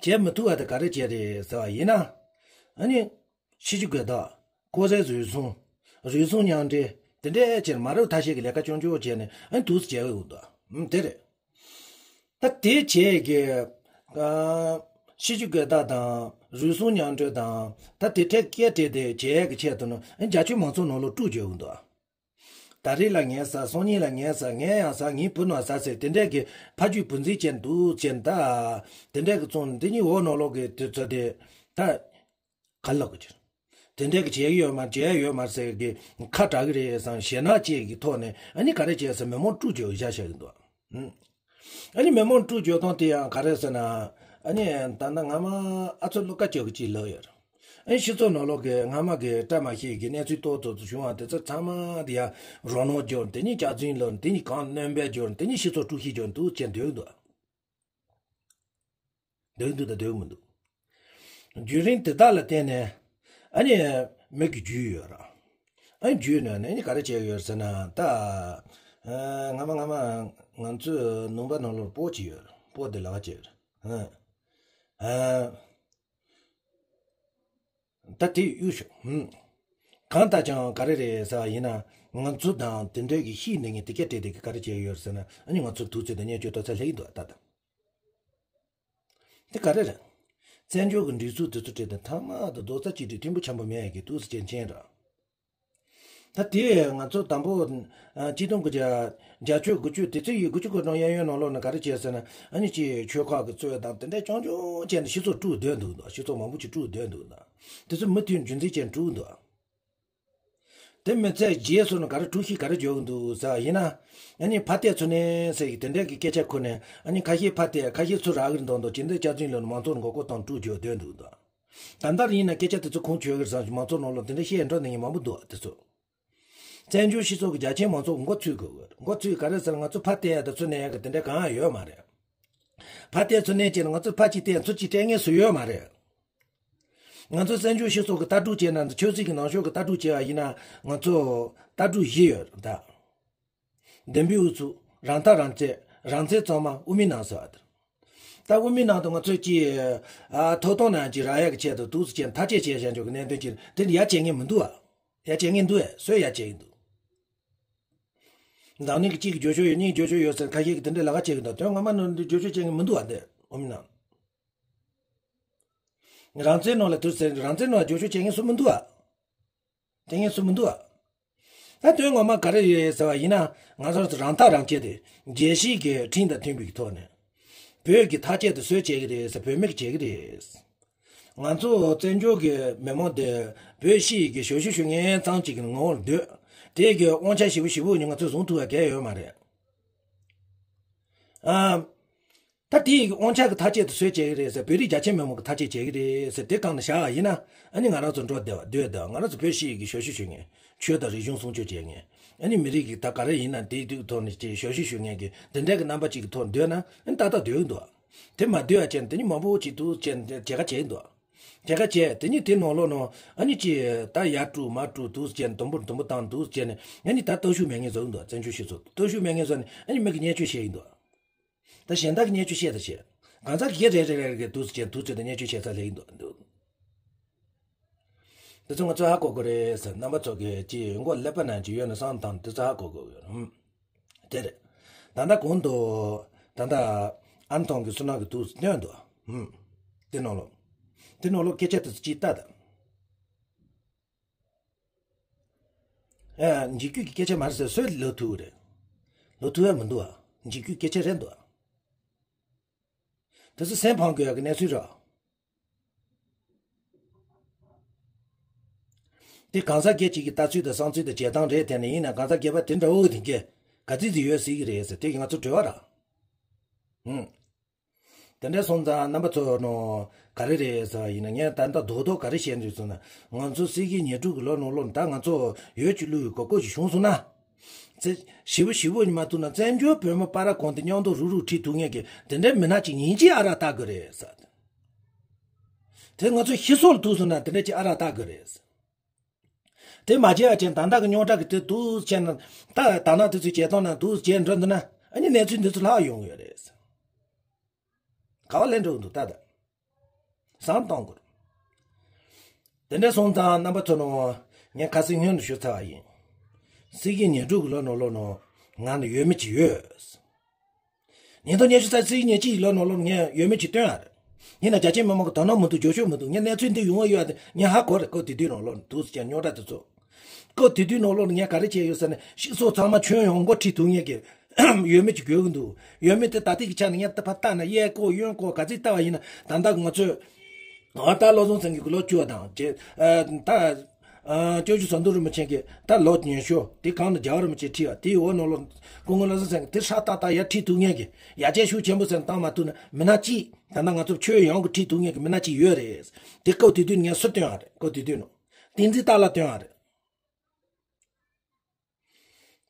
བྱེད་མི་ཐུབ་པ་དེ་ག་རེ་བྱས་རེད་ཟེར་བ་ཡིན་ན། ཨ་ནི་ཕྱི་རྒྱུད་སྒེར་བདག་ཀོ་ཟས་རུལ་སུངས། རུལ་སུངས་མཉམ་འབྲེལ། དེ་འདྲའི་ཆེད་མ་རབས་ཐ་ཤལ་གྱི་ལས་ཀ་རྐྱང་རྐྱང་བྱས་ནས་ཨ་ནི་འདུག་སེ་བྱས་ཡོད་འདུག་ཨ། ཨུམ། དེ་རེད། ད་དེ་བྱས་ཀྱི། ཨ། ཕྱི་རྒྱུད་སྒེར་བདག་དང་རུལ་སུངས་མཉམ་འབྲེལ་དང་། ད་དེ་འདྲའི་སྐད་བྲིས་དེ་བྱས་ཀྱི་ཆེད་དུ་ནི་ཨ་ནི་རྒྱ་ཆེའི་མང་ཚོགས་ནང་ལོགས་དཀྲུག་བྱས་ཡོད་འདུག་ཨ། ད་རེས་ལ་ངས་ཟ། སང་ཉིན་ལ་ངས་ཟ། ངས་ཡང་ཟ། ངའི་བུ་ནང་ཟ་ཟེར། དེ་འདྲས་ཀྱི་ཕ་རྒྱུད་བུ་འཛིན་བྱས་འདུག་ཅེས། ད་དེ་འདྲས་ཀྱི་བཙོང་། འདི་གཉིས་འོག་ནང་ལོགས་ཀྱི་དུས་ཚོད་དེ་ད་ག་ལ་གི་ཕྱིར། དེ་འདྲས་ཀྱི་བྱས་ཡོད་མ་བྱས་ཡོད་མ་ཟེར་གི་ཁ་གྲག་གི་རེད་བསམ། ཞེད་སྣང་བཅས་ཀྱི་ཐོག་ནས་ཨ་ནི་ག་རེ་བྱས་ཟེར། མི་མང་དཀྲུག་བྱས་བཞག་བཞག་གི་འདུག་ཨ་ནི་མི་མང་དཀྲུག་བྱས་སྟངས་དེ་ཡང་ག་རེ་ཟེར་ན། ཨ་ནི་ད་ལྟ་སྔ་མ་ཨ་ཚོ་བློ་དཀར་སྤྱོད་གི་ཅིག་ལབ་ཡོད་རེད། ཨ་ནི་སྤྱི་ཚོགས་ནང་ལོགས་ཀྱི་སྔ་མ་གི་བཀྲ་མ་ཤིས་ཀྱི་གནས་ཚུལ་ཏོག་ཙམ་ཙམ་བྱུང་བ་དེ་ཚོ་ཚང་མ་དེ་ཡང་རོ་སྣང་སྦྱོར། དེ་ཉིད་སྐྱག་རྫུན་ལབ། དེ་ཉིད་གང་རྣོན་པོ་སྦྱོར། དེ་ཉིད་སྤྱི་ཚོགས་དཀྲུག་ཤིང་སྦྱོར་འདུག་ཅེས་འདོད་འདུག་འདོད་འདུག་དང་འདོད་མི་འདུག་རྒྱུན་རིང་དེ་དག་ལ་བརྟེན་ནས་ཨ་ནི་མི་གི་རྒྱུས་ཡོད་ར། ཨ་ནི་རྒྱུས་ནས་ནི་ག་རེ་བྱས་ཡོད་ཟེར་ན། ད་ཨ་སྔ་མ་སྔ་མ་ང་ཚོའི་ནང་པ་ནང་ལོགས་སྤོ་ཅིག་ཡོད་ར། སྤོ་དེ་ལག་བྱས་ར། ཨ། ཨ། ད་དེ་གཡུག་ཞོག་ཧུམ། གང་ལྟར་ཀྱང་ག་རེ་རེད་ཟེར་བ་ཡིན་ན། ང་ཚོ་དང་དེ་འདྲའི་གི་ཤི་ནས་ངས་དེ་སྐད་བྲིས་དེ་གི་ག་རེ་བྱས་ཡོད་ཟེར་ན། ཨ་ནི་ང་ཚོ་དུས་ཚོད་དང་བརྙས་བཅོས་ཏོག་ཙམ་སླེབས་ཀྱི་འདུག་ད་ལྟ་དེ་ག་རེ་རེད། བཙན་བྱོལ་གི་སྒྲིག་འཛུགས་དེ་ཚོ་བྲིས་ཏེ་མཐའ་མ་དང་རྡོག་རྩ་གཅིག་སྒྲིལ་མཐུན་པོ་འཆམ་པོ་མེད་ཀྱི་འདུག་ཟེར་མཁན་རེད། ད་དེ་ང་ཚོ་དང་པོ་ཨ་ཆིག་སྟོང་དགུ་བརྒྱ་བརྒྱད་ཅུ་གྱ་དགུ་བཅུ་དེ་ཚོ་ཡི་དགུ་བཅུ་གོ་གྲངས་གཡས་གཡོན་ནང་ལོགས་ནས་ག་རེ་བྱས་ཟེར་ན། ཨ་ནི་ཅིག་ཆོལ་ཁ་གི་རྩོད་དང་དེ་འདྲ་རྐྱང་རྐྱང་བྱས་ནས་སྤྱི་ཚོགས་དཀྲུག་སྡོད་འདུག་འདུག་སྤྱི་ཚོགས་མང་པོ་ཅིག་དཀྲུག་སྡོད་འདུག་འདུག་དེ་ཚོ་མུ་མཐུད་རྒྱུན་འཛིན་བྱས་དཀྲུག་འདུག་དེ་མི་ཚད་རྗེས་སུ་ནི་ག་རེ་དཀྲུག་ཤིང་ག་རེ་བརྗོད་ཀྱི་འདུག་ཟེར་བ་ཡིན་ན། ཨ་ནི་ཕར་བལྟས་ཚུར་མནན་ཟེར་གྱི་དེ་འདྲ་གི་སྐད་ཆ་ཁོ་ནས། ཨ་ནི་ཁ་ཤས་ཕར་བལྟས། ཁ་ཤས་ཚུར་རག་གི་རེད་མདོག་མདོག་ཅིག་འདི་སྐྱག་རྫུན་ལབ་ནས་མང་ཚོགས་མགོ་སྐོར་བཏང་དཀྲུག་བརྗོད་སྡོད་འདུག་ད། ད་ལྟར་ཡིན་ན་སྐད་ཆ་དེ་ཚོ་ཁུངས་འཁྱོལ་གི་རེད་བསམ་ཞིག་མང་ཚོགས་ནང་ལོགས་དེ་འདྲ་བཤད་འགྲོ་ནས་ཡིན་མང་པོ་འདུག་དེ་ཚོ། བཙན་བྱོལ་སྤྱི་ཚོགས་ཀྱི་རྒྱ་ཆེན་མང་ཚོགས་མགོ་ཚོས་དགོས་གི་མགོ་ཚོས་ག་རེ་ཟེར། ང་ཚོ་ཕར་བལྟས་ཡ་དང་ཚུར་མནན་ཡ་གི་དེ་འདྲ་གང་ཡང་ཡོད་མ་རེད། ཕར་བལྟས་ཚུར་མནན་བྱས་ན་ང་ཚོ་ཕར་གཅིག་བལྟས་ཚུར་གཅིག་སྤྲད་མཁན་སུ་ཡོད་མ་རེད། ང་ཚོ་བཙན་བྱོལ་སྤྱི་ཚོགས་ཀྱི་ལྟ་གྲུབ་བྱས་ན། ཆོས་སྲིད་ཀྱི་ནང་ཆོས་ཀྱི་ལྟ་གྲུབ་བྱས་པ་ཡིན་ན་ང་ཚོ་ལྟ་གྲུབ་བཞི་ཡོད་ད། བདེན་པའི་ཨུ་ཚུགས། རང་ཐག་རང་བཅད། རང་བཙན་གཙང་མ། དབུ་མའི་ལམ་ཟེར་བ་དེ། ད་དབུ་མའི་ལམ་དུ་ང་ཚོས་ཀྱི་ཨ་ཐོབ་ཐང་ནང་ཅིག་རག་ཡག་གི་ཆེད་དུ་འདུག་སེ་བྱས་ཐག་གཅོད་བྱས་བཞག་ཆོག་གི་གནད་དོན་ཅིག་དེ་འདྲ་ཡ་བྱེད་མཁན་མི་འདུག་ཨ། ཡ་བྱེད་མཁན་འདུག་ཨེ། སུས་ཡ་བྱེད་ཀྱི་འདུག་འཛམ་གླིང་གི་གཅིག་གི་བརྗོད་ཤོག་ཡོད། གཉིས་བརྗོད་ཤོག་ཡོད་ཟེར་ཁ་ཤས་ཀྱིས་དེ་འདྲ་ལབ་ཀ་བྱེད་ཀྱི་འདུག་དོན་ངོ་མ་ནང་འདི་བརྗོད་ཤོག་བྱེད་མཁན་མི་འདུག་ཨ། འདི་དབུ་མའི་ལམ། རང་བཙན་ནང་ལ་དུས་ཟེར་རང་བཙན་ནང་ལ་བརྗོད་ཤོག་བྱེད་མཁན་སུ་མི་འདུག་ཨ། དེ་ངས་སུ་མི་འདུག་ཨ། ད་དོན་ངོ་མ་ག་རེ་ཡོད་ཟེར་བ་ཡིན་ན། ང་ཚོ་རང་ཐག་རང་བཅད་དེ་རྒྱལ་སྤྱིའི་གི་ཁྲིམས་དང་མཐུན་པའི་གི་ཐོག་ནས། བོད་ཀྱི་ཐག་གཅོད་དེ་སུས་བྱེད་ཀྱི་རེད་ཟེར། བོད་མི་གིས་བྱེད་ཀྱི་རེད། ང་ཚོ་བཙན་བྱོལ་གྱི་མི་མང་དེ་བོད་སྤྱིའི་གི་ཞབས་ཞུ་ཞུ་མཁན་ཙམ་ཅིག་གི་ངོ་བོར་འདོད། དེ་གི་དབང་ཆ་ཞེ་པོ་ཞེ་པོ་ནི་ང་ཚོས་བཟུང་ཐུབ་པ་གང་ཡང་ཡོད་མ་རེད། ཨ། ད་དེའི་དབང་ཆ་གི་ཐག་གཅོད་དེ་སུས་བྱེད་ཀྱི་རེད་ཟེར། བོད་རིགས་རྒྱ་ཆེ་མི་མང་གི་ཐག་གཅོད་བྱེད་ཀྱི་རེད་ཟེར། དེ་སྒང་ནས་བཞག་པ་ཡིན་ན། ཨ་ནི་ང་རང་ཚོ་འགྲོ་བདེ་བ་སྡོད་བདེ་བ། ང་རང་ཚོ་བོད་སྤྱིའི་གི་ཞབས་ཞུ་ཞུ་མཁན། ཆོས་དང་རིག་གཞུང་སྲུང་སྐྱོབ་བྱེད་མཁན། ཨ་ནི་མི་རིགས་ཀྱི་ད་ག་རེ་ཡིན་ན་དེའི་དུས་ཐོག་ནས་ཅིག་ཞབས་ཞུ་ཞུ་མཁན་གྱི་དེ་འདྲ་གི་རྣམ་པ་ཅིག་གི་ཐོག་སྡོད་ན། ཨ་ནི་ཏག་ཏག་སྡོད་ཀྱི་འདུག་དེ་མ་སྡོད་ཡ་བྱས་ན་དེ་ནི་མང་པོ་ཅིག་འདུག་བྱས་ན་བྱེད་ཀ་བྱེད་ཀྱི་འདུག་བྱེད་ཀ་བྱས། དེ་ནི་དེ་ནང་ལོགས་ནང་ཨ་ནི་ཅིག་ད་ཡར་དཀྲུག་མར་དཀྲུག་འདུག་བྱས་ན། དུམ་བུར་དུམ་བུ་བཏང་འདུག་བྱས་ནས། ཨ་ནི་ད་སྟོབས་ཤུགས་མེད་མཁན་བཟོ་གི་འདུག་བཙན་བྱོལ་སྤྱི་ཚོགས་སྟོབས་ཤུགས་མེད་མཁན་བཟོ་ནས། ཨ་ནི་མི་གི་བརྙས་བཅོས་བྱེད་ཀྱི་འདུག་ད་གཞན་དག་གི་བརྙས་བཅོས་བཤད་དང་བཤད། གང་ཟག་གི་རེ་རེ་རེ་རེ་འདུག་སེ་བྱས་འདུག་སེ་དང་བརྙས་བཅོས་བྱས་ཚར་ལེགས་ཡིན་འདུག་འདུག་དེ་ཚོ་ང་ཚོས་ཧ་གོ་དགོས་རེད་ཟེར། རྣམ་པ་ཚོ་གིས་ཅིག་མགོ་ཀླད་པ་ནང་ཅིག་ཡོད་ན་བསམ་བཏང་། དེ་ཚོ་ཧ་གོ་དགོས་ཡོད། ཧུམ། དེ་རེད། ད་ལྟ་གོང་དུ་ད་ལྟ་ཨ་མཐོང་གི་བསོད་ནམས་ཀྱིས་འདུག་སེ་བཏོན་འདུག་ཧུམ། དེ་ནང་ལོགས། དེ་ནང་ལོགས་སྐད་ཆ་དེ་ཚོ་ཅིག་ལྟ་དང་། ཨ། འཇིགས་སྐུལ་གྱི་སྐད་ཆ་མ་རེད་ཟེར། སུས་ལབ་ཐུབ་རེད། ལབ་ཐུབ་ཡ་མི་འདུག་ཨ། འཇིགས་སྐུལ་སྐད་ཆ་རེད་འདུག་ཨ། དེ་ཚོ་སེམས་ཕམ་དགོས་ཡ་གི་གནས་ཚུལ་རེད། དེ་གང་ཟག་སྒེར་གཅིག་གི་ལྟ་ཚུལ་དང་བསམ་ཚུལ་དང་བྱེད་སྟངས་རེད། དེ་ནས་ཡིན་ན་གང་ཟག་སྒེར་པ་དེ་འདྲ་བོ་དེ་གས་ག་ཚོད་ཅིག་ཡོད་སྲིད་ཀྱི་རེད་ཟེར། དེ་གི་ང་ཚོ་དྲི་བ་རེད། ཧུམ། དེ་འདྲ་སོང་ཙང་རྣམ་པ་ཚོ་ནོ་ག་རེ་རེད་ཟེར་བ་ཡིན་ན། ངས་ད་ལྟ་རྡོག་རྡོག་ག་རེ་བཤད་འདོད་སོང་ན། ང་ཚོ་སྲིད་ཀྱི་ཉེར་དྲུག་གི་ལོ་ནང་ལོགས་ད་ང་ཚོ་ཡོད་ཀྱི་ལུས་ཀྱི་གོ་སྐབས་ཤིག་བྱུང་སོང་ན། ཚེ་ཞེ་པོ་ཞེ་པོ་ཉི་མ་ཐུག་ན་བཙན་བྱོལ་བོད་མི་སྤ་ར་གང་དེ་མཉམ་དུ་རུག་རུག་ཁྲིད་ཐུབ་མཁན་གྱི་དེ་འདྲའི་མི་སྣ་ཅིག་ཡིན་གཅིག་ཨ་རག་ལྟ་དགོས་རེད་ཟེར། དེ་ང་ཚོ་ཤི་སོགས་ལ་ཐུག་སོང་ན་དེ་འདྲ་ཅིག་ཨ་རག་ལྟ་དགོས་རེད་ཟེར། དེ་མ་བྱས་ཡ་ཅན་ད་ལྟ་གི་རྙོག་དྲ་གི་དེ་འདུག་བྱས་ན། ད་ད་ནང་དེ་ཚོ་བྱེད་སྟངས་ནང་འདུག་བྱས་འགྲོ་འདུག་ན། ཨ་ནི་གནས་ཚུལ་འདི་ཚོ་ལྷག་ཡོང་གི་ཡོད་རེད། ག་བ་ལེན་འགྲོ་གི་འདུག་ད་ད། བསམ་བཏང་དགོས། དེ་འདྲ་སོང་ཙང་རྣམ་པ་ཚོ་ནོ། ངས་ཁ་སང་སྔོན་དུ་ཞུ་ཚར་བ་ཡིན། སྲིད་ཀྱི་ཉེར་དྲུག་གི་ལོ་ནང་ལོགས་ནང་ང་ལ་ཡོད་མེད་ཅིག་ཡོད། ཉིས་སྟོང་ཉི་ཤུ་རྩ་གཅིག་ཉེར་གཅིག་ལོ་ནང་ལོགས་ངས་ཡོད་མེད་ཅིག་སྟོན་ཡ་རེད། ཡིན་ན་རྒྱ་ཆེ་མི་མང་གི་དོ་སྣང་མི་འདུག་རྒྱབ་སྐྱོར་མི་འདུག་ངས་གནས་ཚུལ་འདི་ཡོང་བ་ཡོད་ཡ་དེ་ངས་ཧ་གོ་རེད། སྐབས་དེ་དུས་ནང་ལོགས་འདུག་ཟེར་རྙོག་དྲ་དེ་ཚོ། སྐབས་དེ་དུས་ནང་ལོགས་ངས་ག་རེ་བྱས་ཡོད་ཟེར་ན། སྤྱི་ཚོགས་ཚང་མ་ཁྱོན་ཡོངས་མགོ་ཁྲིད་ཐུབ་མཁན་གྱི་ཡོད་མེད་ཅིག་དགོས་ཀྱི་འདུག་ཡོད་མེད་དེ་ད་ལྟའི་གི་ཆ་ནས་ངས་ད་ཕར་ལྟ་ན། གཡས་སྐོར་གཡོན་སྐོར་ག་ཚོད་ལྟ་བ་ཡིན་ན། ད་ལྟ་གི་ང་ཚོས་ཨ་ད་བློ་བཟང་སེང་གེ་གི་ལོ་བཅུ་བ་དང་བཅས། ཨ་ད་ཨ་སྐྱབས་རྗེ་ཟམ་གདོང་རིན་པོ་ཆེ་གི་ད་ལོ་ཉི་ཤུ། དེ་གང་ལ་རྒྱལ་བ་རིན་པོ་ཆེ་ཁྲིད་པ། དེའི་འོག་ནང་ལོགས་སྐུ་ངོ་བློ་བཟང་སེང་གེ་དེ་ཧྲ་ཏག་ཏག་ཡར་ཁྲིད་ཐུབ་མཁན་གྱི། ཡར་རྒྱས་ཤུགས་ཆེན་པོ་ཟེར་བཏང་མ་ཐུབ་ན་མི་སྣ་གཅིག་ད་ལྟ་ང་ཚོ་ཁྱོན་ཡོངས་ཀྱི་ཁྲིད་ཐུབ་མཁན་གྱི་མི་སྣ་གཅིག་ཡོད་རེད། དེ་སྐབས་དེ་དུས་ངས་སུ་བཏོན་པ་རེད། སྐབས་དེ་དུས་ནང་བསྟན་འཛིན་ཏཱ་ལ་བཏོན་པ་རེད།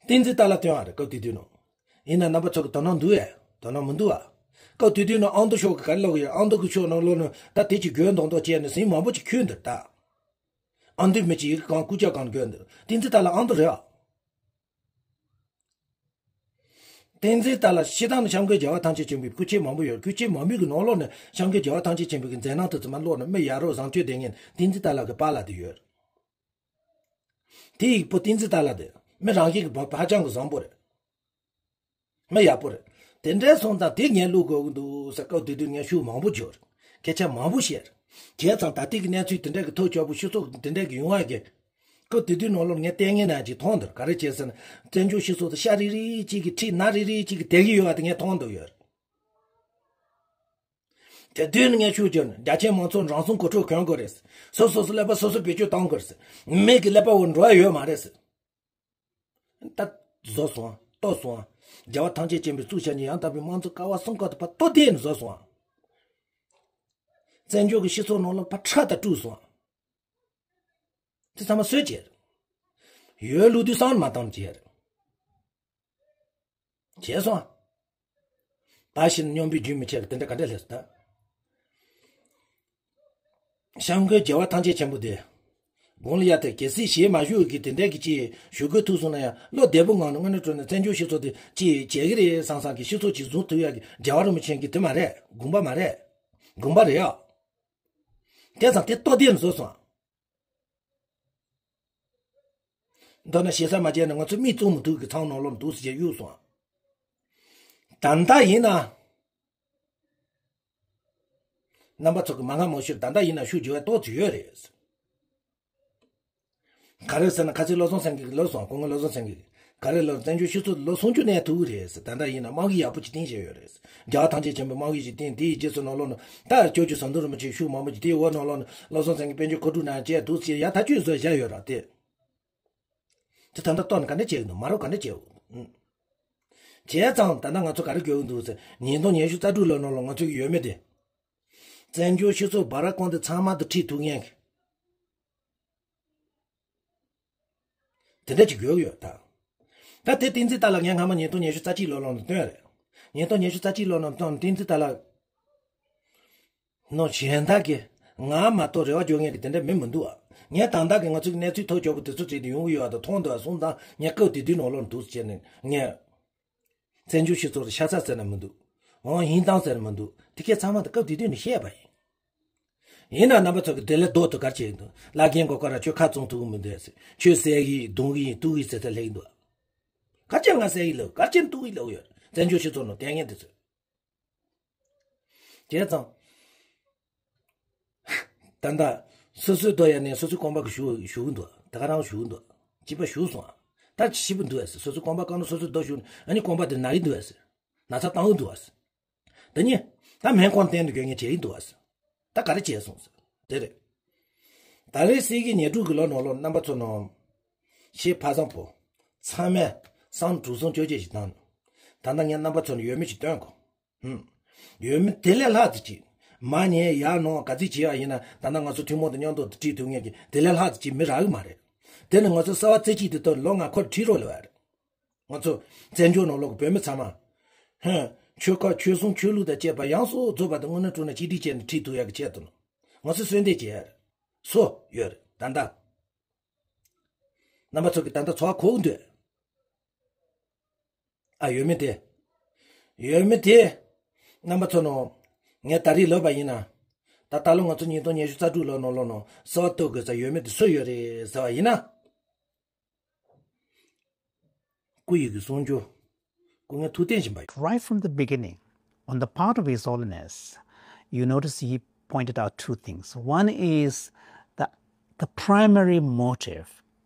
བསྟན་འཛིན་ཏཱ་ལ་བཏོན་པ་རེད། སྐབས་དེ་དུས་ནང་། ཡིན་ན་རྣམ་པ་ཚོ་གི་དོ་སྣང་འདུག་ཨེ། དོ་སྣང་མི་འདུག་ཨ། སྐབས་དེ་དུས་ནང་ཨ་མདོ་ཕྱོགས་ཀྱི་ག་རེ་ལབ་ཀྱི་ཡོད། ཨ་མདོ་གི་ཕྱོགས་ནང་ལོགས་ནས་ད་དེ་ཅིག་གྱོན་མདོག་མདོག་བྱས་ནས་ཟིང་མང་པོ་ཅིག་ཁྱོད་འདིར་ད། ཨ་མདོའི་མི་ཅིག་གང་སྐུ་ཅག་གང་གྱོན་འདིར། བསྟན་འཛིན་ཏཱ་ལ་ཨ་མདོ་རེད་ཨ། བསྟན་འཛིན་ཏཱ་ལ་སྤྱིར་བཏང་ནས་སྐྱབས་མགོན་རྒྱལ་བ་ཐམས་ཅད་མཁྱེན་པའི་སྐུ་མཆེད་མང་པོ་ཡོད། སྐུ་མཆེད་མང་པོའི་གི་ནང་ལོགས་ནས་སྐྱབས་མགོན་རྒྱལ་བ་ཐམས་ཅད་མཁྱེན་པའི་གི་མཛད་རྣམ་དེ་ཚོ་མར་ཀློག་ན་མི་ཡ་རབས་བཟང་སྤྱོད་ལྡན་མཁན་བསྟན་འཛིན་ཏཱ་ལ་གི་པཱ་ལགས་དེ་ཡོད། དེ་ཡི་བུ་བསྟན་འཛིན་ཏཱ་ལ་དེ་མི་རང་བཞིན་གི་བ་ཧ་ཅང་གི་བཟང་པོ་རེད། མི་ཡག་པོ་རེད། དེ་འདྲའི་སོང་ཙང་དེ་ངས་བླུག་དགོས་ཀྱི་འདུག་ཟེར། སྐབས་དེ་དུས་ངས་ཤུགས་མང་པོ་བརྗོད་རེད། སྐད་ཆ་མང་པོ་བཤད་རེད། བྱས་ཙང་ད་ལྟའི་གི་གནས་ཚུལ་དེ་འདྲ་གི་ཐོག་སྐྱོ་པོ་སྤྱི་ཚོགས་དེ་འདྲ་གི་ཡོང་བ་གི། སྐབས་དེ་དུས་ནང་ལོགས་ངས་ལྟས་ངན་ནང་ཅིག་མཐོང་འདུག་ག་རེ་བྱས་ཟེར་ན། བཙན་བྱོལ་སྤྱི་ཚོགས་དེ་ཤ་རིལ་རིལ་གཅིག་གི་ཁྲི་ན་རིལ་རིལ་གཅིག་གི་བསྡད་ཀྱི་ཡོད་པ་དེ་ངས་མཐོང་འདུག་ཡོད་རེད། དེ་དུས་ནས་ངས་ཤུགས་བརྒྱབ་ནས་རྒྱ་ཆེའི་མང་ཚོགས་འགྲོ་སོང་གོ་ཁྲོད་གྱོན་དགོས་རེད། སོ་སོ་སོ་ཀླད་པ་སོ་སོ་བེད་སྤྱོད་གཏོང་དགོས་རེད། མི་གི་ཀླད་པ་འོ་འགྲོ་ཡ་ཡོད་མ་རེད། ད་བཟོ་སོང་ལྟོ་སོང་། རྒྱལ་བ་ཐམས་ཅད་མཁྱེན་པའི་གཙུག་བྱ་ཉིད་ཡང་དག་པའི་དམངས་གཙོ་ཀ་བ་གསུམ་ཀ་ཏོ་པ་ཏོ་ཏེ་ནས་བཟོ་སོང་། བཙན་བྱོལ་གྱི་སྤྱི་ཚོགས་ནང་ལ་ཕར་ཁྲག་དང་བཀྲུས་སོང་། དེ་ཚང་མ་སུས་བྱས་རེད། ཡོད་ལུགས་དུས་སང་མ་བཏང་བྱས་རེད། བྱས་སོང་། ད་ཕྱིན་སྙོམས་པའི་རྒྱུན་མི་ཆད་ལ་དེ་འདྲ་ག་འདྲ་སླེབས་སོང་ད། སྐྱབས་མགོན་རྒྱལ་བ་ཐམས་ཅད་མཁྱེན་པོ་དེ། དགུང་ལ་ཡ་དེ་གལ་སྲིད་ཞེས་མ་ཞུ་གི་དེ་འདྲ་གི་ཅི་ཞུ་དགོས་ཐུག་སོང་ན་ཡང་བློ་བདེ་པོ་ངང་ནས་དངོས་གནས་དྲང་གནས་བཙན་བྱོལ་སྤྱི་ཚོགས་དེ་ཅི་བྱེད་གི་རེད་བསམ་བསམ་གི་སྤྱི་ཚོགས་ཅིག་བཟུང་ཐུབ་ཡ་གི་རྒྱལ་བ་རིན་པོ་ཆེ་གི་དེ་མ་རེད། དགོངས་པ་མ་རེད། དགོངས་པ་རེད་ཡ། དེ་ཙང་དེ་ལྟོ་ལྡིར་བཟོ་སོང་། མདོར་ན་ཞེ་ས་མ་བྱས་ན་ང་ཚོ་མིག་བཙུམ་མི་ཐུབ་ཀྱི་ཚང་ནང་ལོགས་འདུག་ཟེར་གྱི་གཡུག་སོང་། ད་ལྟ་ཡིན་ན། རྣམ་པ་ཚོ་གི་མ་ང་མ་ཤོད་ད་ལྟ་ཡིན་ན་ཤུགས་རྒྱུ་བའི་ཏོག་ཙམ་ཡོད་རེད། ག་རེ་ཟེར་ན་ཁ་སང་བློ་བཟང་སེང་གེ་གི་ལབ་སོང་སྐུ་ངོ་བློ་བཟང་སེང་གེ་གི་ག་རེ་ལབ་བཙན་བྱོལ་སྤྱི་ཚོགས་ལོ་སུམ་ཅུ་གནས་ཐུབ་ཀྱི་རེད་ཟེར། ད་ལྟ་ཡིན་ན་དམག་ཡིག་ཡག་པོ་ཅིག་བཏིང་བཞག་ཡོད་རེད། རྒྱལ་བ་ཐམས་ཅད་མཁྱེན་པའི་དམག་ཡིག་ཅིག་བཏིང་དེའི་རྗེས་སུ་ནང་ལོགས་ནས་ད་སྐྱབས་རྗེ་ཟམ་གདོང་རིན་པོ་ཆེ་ཤུགས་མང་པོ་ཅིག་དེའི་འོག་ནང་ལོགས་ནས་བློ་བཟང་སེང་གེ་དཔལ་འབྱོར་མཁོ་སྒྲུབ་ནང་བཅས་འདུག་ཟེར་ཡ་ཐག་ཆོད་བཟོས་བཞག་ཡོད་ར་དེ། དེ་ད་ལྟ་ལྟོ་ནས་ག་འདྲ་བྱེད་ཀྱི་འདུག་མ་རོགས་ག་འདྲ་བྱེད་འོ། བྱས་ཙང་ད་ལྟ་ང་ཚོ་ག་རེ་དགོས་ཀྱི་འདུག་ཟེར་ཉིས་སྟོང་ཉི་ཤུ་རྩ་དྲུག་ལོ་ནང་ལ་ང་ཚོ་གི་ཡོད་མེད་དེ། བཙན་བྱོལ་སྤྱི་ཚོགས་བར་ཁོང་དེ་ཚང་མ་དུ་ཁྲིད་ཐུབ་མཁན་གྱི། དེ་འདྲ་ཅིག་དགོས་ཀྱི་ཡོད་ད། ད་དེ་བསྟན་འཛིན་ཏཱ་ལ་ངས་སྔ་མ་ཉིས་སྟོང་ཉི་ཤུ་རྩ་གཅིག་ལོ་ལོན་དུ་བཏོན་རེད། ཉིས་སྟོང་ཉི་ཤུ་རྩ་གཅིག་ལོ་ལོན་དུ་བཏོན་བསྟན་འཛིན་ཏཱ་ལ། ནོ་གཞན་དག་གིས་ང་མ་གཏོགས་རེ་བ་འཇོག་མཁན་གྱི་དེ་འདྲ་མི་མི་འདུག་ཨ། ངས་ད་ལྟ་གི་ང་ཚོའི་གནས་ཚུལ་ཐོག་ཆོག་པོ་དེ་ཚོ་བྱས་ཏེ་ཡོང་གི་ཡོད་ཨ་ད་མཐོང་འདུག་ཨ་སོང་ཙང་ངས་སྐབས་དེ་དུས་ནང་ལོགས་འདུག་བྱས་ནས་ངས། བཙན་བྱོལ་སྤྱི་ཚོགས་ལ་ཤ་ཚ་ཟེར་ན་མི་འདུག་འོང་ཧིན་ཏང་ཟེར་ན་མི་འདུག་དེ་གས་ཚང་མ་ད་སྐབས་དེ་དུས་ནས་བཤད་པ་ཡིན། ཡིན་ན་རྣམ་པ་ཚོ་གི་དེ་ལས་ལྡོག་ཏུ་གར་བྱེད་ཀྱི་འདུག་བླ་རྒན་གོ་སྐབས་ར་ཁྱོད་ཁ་བཙུམ་ཐུབ་ཀྱི་མི་འདུག་ཟེར་ཁྱོད་བསད་ཀྱི་ཡིན་རྡུང་གི་ཡིན་གཏུག་གི་ཡིན་ཟེར་ཚད་སླེབས་ཀྱི་འདུག་གར་ཅན་ང་བསད་ཀྱི་ལབ་གར་ཅན་གཏུག་གི་ལབ་ཡོད་བཙན་བྱོལ་སྤྱི་ཚོགས་ནང་བསྟན་ངན་དེ་ཚོས། བྱས་ཙང་། ད་ལྟ་སོ་སོའི་ལྟོ་ཡ་ནས་སོ་སོའི་རྐང་པ་གི་ཞུ་ཞུ་གི་འདུག་ད་ག་རང་ཞུ་གི་འདུག་སྐྱིད་པ་ཞུ་སོང་ཨ། ད་ཞིབ་པ་འདུག་ཨ་སོ་སོའི་རྐང་པ་བཀག་ན་སོ་སོའི་ལྟོ་ཞུ་ཨ་ནི་རྐང་པ་དེ་ན་གི་འདུག་ཨ་ན་ཚ་བཏང་གི་འདུག་ཨ། དེ་ནི་ད་སྨན་ཁང་བསྟན་དུ་དགོས་ངེས་བྱེད་ཀྱི་འདུག་ཨ། ད་ག་རེ་བྱས་སོང་ཟེར། དེ་རེད། ད་རེས་སྲིད་ཀྱི་ཉེར་དྲུག་གི་ལོ་ནང་ལོ་རྣམ་པ་ཚོ་ནང་། ཞེས་ཕ་བཟང་པོ། ཚང་མས་བསམ་གྲུ་གསུམ་བཅོ་བརྒྱད་ཞིག་བཏང་ནས། ད་ལྟ་ངས་རྣམ་པ་ཚོ་ནས་ཡོད་མེད་ཅིག་སྟོན་གོ། ཧུམ། ཡོད་མེད་དེ་ལས་ལྷག་ཙི་ཅིག་མ་ཉེས་ཡར་ནང་ག་ཚིག་བྱེད་ཡ་ཡིན་ན་ད་ལྟ་ང་ཚོ་ཐུན་མོང་དུ་མཉམ་དུ་ཁྲིད་ཐུབ་ངེས་ཀྱི་དེ་ལས་ལྷག་ཙི་ཅིག་མི་རག་གི་མ་རེད། དེ་ནི་ང་ཚོ་གསར་བ་རྩེ་གཅིག་དེ་ལྟར་ལོ་ལྔ་འཁོར་ཁྲིད་རོགས་ལས་བ་རེད། ང་ཚོ་བཙན་བྱོལ་ནང་ལོག་གི་བོད་མི་ཚང་མ། ཧན། ཆོལ་ཁ་ཆོལ་གསུམ་ཆོས་ལུགས་དང་བཅས་པ་ཡོངས་སུ་རྫོགས་པ་དང་དངོས་གནས་དྲང་གནས་གཅིག་སྒྲིལ་བྱས་ནས་ཁྲིད་ཐུབ་ཡག་གི་ཆེད་དུ་ནོ། ང་ཚོ་གསོལ་འདེབས་བྱས་ཡ་རེད། སོ་ཡོད་རེད་ད་ལྟ། རྣམ་པ་ཚོ་གི་ད་ལྟ་ཚོར་བ་གོ་གི་འདུག་ཨ་ཡོད་མེད་དེ། ཡོད་མེད་དེ། རྣམ་པ་ཚོ་ནོ། ངས་ད་རེས་ལབ་པ་ཡིན་ན། ད་ད་ལོ་ང་ཚོ་ཉིས་སྟོང་ཉི་ཤུ་རྩ་དྲུག་ལོ་ནོ་ལོ་ནོ་གསར་བ་གཏོད་དགོས་ས་ཡོད་མེད་དེ་སུ་ཡོད་རེད་ཟེར་བ་ཡིན་ན། སྐུ་ཡི་གི་གསུང་ཆོས། སྐུ་ངལ་ཐུགས་བསྟན་བཞིན་པ། Right from the beginning, on the part of His Holiness, you notice he pointed out two things. One is that the primary motive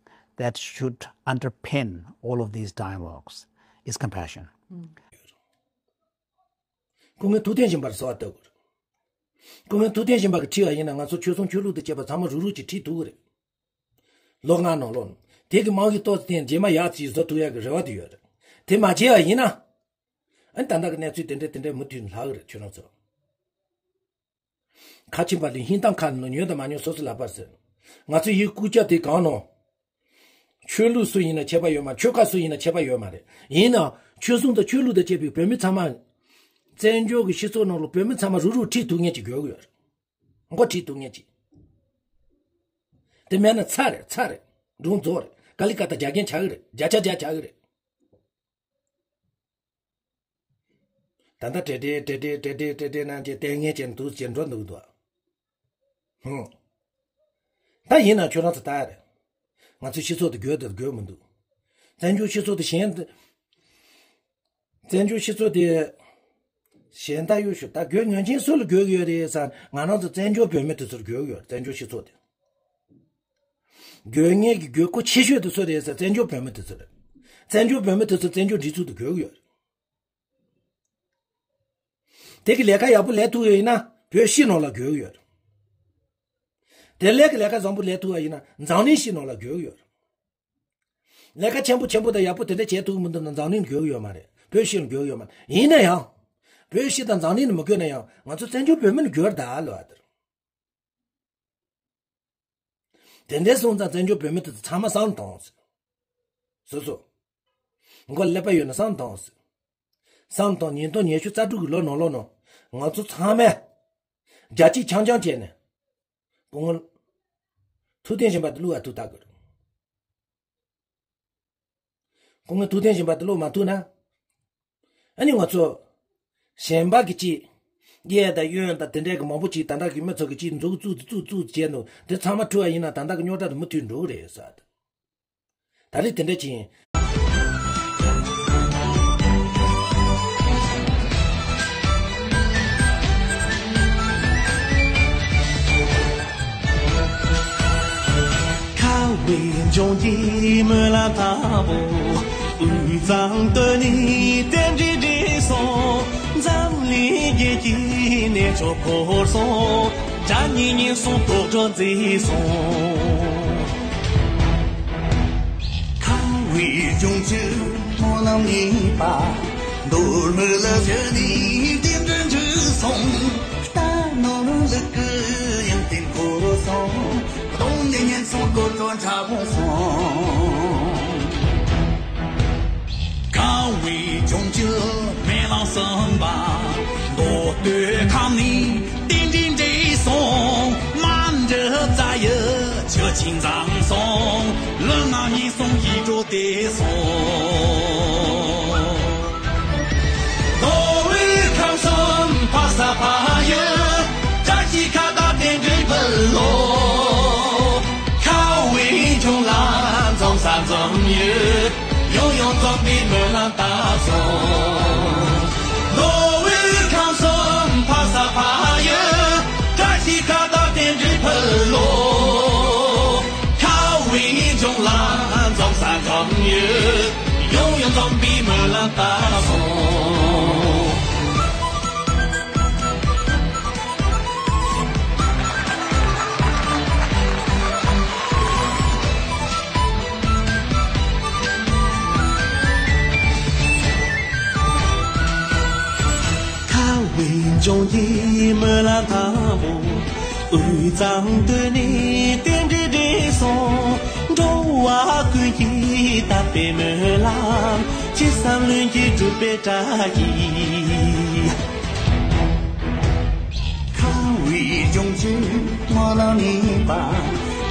that should underpin all of these dialogues is compassion. སྐུ་ངལ་ཐུགས་བསྟན་བཞིན་པར་གསོལ་བ་བཏབ་དགོས། སྐུ་ངལ་ཐུགས་བསྟན་བཞིན་པ་གི་ཁྲིད་པ་ཡིན་ན་ང་ཚོ་ཆོལ་གསུམ་ཆོས་ལུགས་དང་བཅས་པ་ཚང་མ་རུག་རུག་ཅིག་ཁྲིད་ཐུབ་ཀྱི་རེད། ལོ་ལྔ་ནང་ལོགས་ནས་དེ་གི་དམངས་ཀྱི་ཏོག་ཙམ་རྗེས་མ་ཡག་ཅིག་བཟོ་ཐུབ་ཡག་གི་རེ་བ་དེ་ཡོད་རེད། དེ་མ་བྱས་པ་ཡིན་ན། ཨ་ནི་ད་ལྟ་གི་གནས་ཚུལ་དེ་འདྲ་དེ་འདྲ་མུ་མཐུད་ནས་ལྷག་གི་རེད་ཁྱོད་རང་ཚོ། ཁ་ཆེམས་པ་ལས་ཧིན་ཏང་ཁ་ནང་ཉོན་དང་མ་ཉོན་སོ་སོ་ལག་པར་ཟེར། ང་ཚོ་ཡི་སྐུ་ཆ་དེ་གང་ནོ། ཆོས་ལུགས་སུ་ཡིན་ན་ཁྱད་པར་ཡོད་མ་རེད། ཆོལ་ཁ་སུ་ཡིན་ན་ཁྱད་པར་ཡོད་མ་རེད། ཡིན་ནའང་ཆོལ་གསུམ་དང་ཆོས་ལུགས་དང་བཅས་པའི་བོད་མི་ཚང་མ། བཙན་བྱོལ་གྱི་སྤྱི་ཚོགས་ནང་ལ་བོད་མི་ཚང་མ་རུག་རུག་ཁྲིད་ཐུབ་མཁན་ཅིག་དགོས་ཀྱི་ཡོད་རེད། མགོ་ཁྲིད་ཐུབ་མཁན་ཅིག་དེ་མེད་ན་ཚར་རེད་ཚར་རེད། སྒྲུང་རྫོགས་རེད། ཀ་ལི་ཀ་ཏ་རྒྱ་རྒན་ཆགས་ཀྱི་རེད། བརྒྱ་ཆ་བརྒྱ་ཆགས་ཀྱི་རེད། ད་ལྟ་བྲེལ་བྲེལ་བྲེལ་བྲེལ་བྲེལ་བྲེལ་བྲེལ་བྲེལ་གནང་བྱས་ལྟས་ངན་བྱས་ནས་འདུག་བྱས་འགྲོ་འདུག་འདུག་ཧུམ། ད་ཡིན་ན་ཁྱོད་རང་ཚོ་ལྟ་ཡ་རེད། ང་ཚོའི་སྤྱི་ཚོགས་དེ་དགོས་དང་དགོས་མི་འདུག་བཙན་བྱོལ་སྤྱི་ཚོགས་དེ་གཞན་དེ། བཙན་བྱོལ་སྤྱི་ཚོགས་དེ། གཞན་ད་ཡོད་ཤོད་ད་དགོས་ངན་ཅན་སུ་ལ་དགོས་ཀྱི་ཡོད་རེད་ཟེར་ང་རང་ཚོ་བཙན་བྱོལ་བོད་མི་དེ་ཚོར་དགོས་ཀྱི་ཡོད་རེད་བཙན་བྱོལ་སྤྱི་ཚོགས་དེ། དགོས་ངེས་ཀྱི་དགོས་མཁོ་ཆེ་ཤོས་དེ་སུ་རེད་ཟེར་བཙན་བྱོལ་བོད་མི་དེ་ཚོ་རེད། བཙན་བྱོལ་བོད་མི་དེ་ཚོ་བཙན་བྱོལ་སྒྲིག་འཛུགས་དེ་དགོས་ཀྱི་ཡོད་རེད། དེ་གི་ལས་ཀ་ཡག་པོ་ལས་ཐུབ་ཡོད་ཡིན་ན་ བོད་སྤྱི་ནང་ལ་དགོས་ཀྱི་ཡོད་རེད། དེ་ལས་ཀྱི་ལས་ཀ་བཟང་པོ་ལས་ཐུབ་པ་ཡིན་ན་འཛམ་གླིང་སྤྱི་ནང་ལ་དགོས་ཀྱི་ཡོད་རེད། ལས་ཀ་ཆེན་པོ་ཆེན་པོ་དང་ཡག་པོ་དེ་འདྲ་བྱེད་ཐུབ་ཀྱི་མི་འདུག་ན་འཛམ་གླིང་དགོས་ཀྱི་ཡོད་མ་རེད། བོད་སྤྱི་ལ་དགོས་ཀྱི་ཡོད་མ་རེད། ཡིན་ན་ཡང་། བོད་སྤྱི་དང་འཛམ་གླིང་ལ་མི་དགོས་ན་ཡང་ང་ཚོ་བཙན་བྱོལ་བོད་མི་ལ་དགོས་རེད་ད་ལོ་ཨ་དེར། དེ་འདྲའི་སོང་ཙང་བཙན་བྱོལ་བོད་མི་དེ་ཚོ་ཚང་མ་བསམ་བཏང་ཟེར། སོ་སོ། མགོ་ཀླད་པ་ཡོད་ན་བསམ་བཏང་ཟེར། བསམ་བཏང་ཉིས་སྟོང་ཉི་ཤུ་རྩ་དྲུག་གི་ལོ་ནང་ལོགས་ནང་ང་ཚོ་ཚང་མས་རྒྱལ་གཅེས་འཆམ་འཆམ་བྱས་ནས་སྐུ་ངོ་ཐུབ་བསྟན་སྦྱིན་པ་དེ་བླུག་པ་ཐུག་ཐག་གི་རེད། སྐུ་ངོ་ཐུབ་བསྟན་སྦྱིན་པ་དེ་བླུག་མ་ཐུབ་ན། ཨ་ནི་ང་ཚོ་གཞན་པ་གི་ཅིག་གཡས་དང་གཡོན་དང་དེ་འདྲའི་གི་མང་པོ་ཅིག་ད་ལྟ་གི་མི་ཚོ་གི་ཅིག་མཛུབ་བཙུགས་བཙུགས་བཙུགས་བྱས་འདུག་དེ་ཚང་མ་འཁྲུ་བ་ཡིན་ན་ད་ལྟ་གི་རྙོག་དྲ་དེ་མུ་མཐུད་འགྲོ་གི་རེད་ཟེར། ད་རེས་དེ་འདྲ་ཅིག་ཡིན། ཁ་བའི་ལྗོངས་ཀྱི་སྨོན་ལམ་དང་པོ། དབུས་གཙང་སྟོད་ནས་རྟེན་འབྲེལ་འགྲིག་སོང་། འཛམ་གླིང་རྒྱལ་གྱི་གནས་མཆོག་བསྐོར་སོང་། དགྲ་གཉེན་ཉེན་སོང་དོག་སྒྲོན་མཛེས་སོང་། ཁ་བའི་ལྗོངས་ཀྱི་སྨོན་ལམ་ཡིན་པ། མདོ་སྨད་ལ་བཞུགས་ནས་རྟེན་འབྲེལ་འགྲིག་སོང་། རྟ་ནོར་ལུག་གི་ཡོན་ཏན་བསྐོར་སོང་། གདོང་ལེན་ཉེན་སོང་དོག་སྒྲོན་ཁྲ་བོ་སོང་། ཁ་བའི་ལྗོངས་ཀྱི་སྨོན་ལམ་གསུམ་པ། མདོ་སྟོད་ཁམས་ནས་རྟེན་འབྲེལ་འགྲིག་སོང་། མ་འདྲི་རྩ་ཡི་ཆུ་ཆེན་འཛོམས་སོང་། ལུས་ངག་ཡིད་གསུམ་ཡིད་འགྲོ་བདེ་སོང་། མདོ་དབུས་ཁམས་གསུམ་ཕ་ས་ཕ་ཡུལ། བཀྲ་ཤིས་ཁ་བཏགས་རྟེན་འབྲེལ་ཕུལ་ལོ། ཁ་བའི་ལྗོངས་ལ་འཛོམས་ས་འཛོམས་ཡུལ། ཡང་ཡང་འཛོམས་པའི་སྨོན་ལམ་བཏབ་སོང་། མདོ་དབུས་ཁམས་གསུམ་ཕ་ས་ཕ་ཡུལ། བཀྲ་ཤིས་ཁ་བཏགས་རྟེན་འབྲེལ་ཕུལ་ལོ། ཁ་བའི་ལྗོངས་ལ་འཛོམས་ས་འཛོམས་ཡུལ། ཡང་ཡང་འཛོམས་པའི་སྨོན་ལམ་བཏབ་སོང་། ཁ་བའི་ལྗོངས་ཀྱི་སྨོན་ལམ་དང་པོ། དབུས་གཙང་སྟོད་ནས་རྟེན་འབྲེལ་འགྲིག་སོང་། འགྲོ་བ་ཀུན་གྱི་དད་པའི་སྨོན་ལམ། ཅི་བསམ་ལྷུན་གྱིས་འགྲུབ་པའི་བཀྲ་ཤིས། ཁ་བའི་ལྗོངས་ཀྱི་སྨོན་ལམ་ཡིན་པ།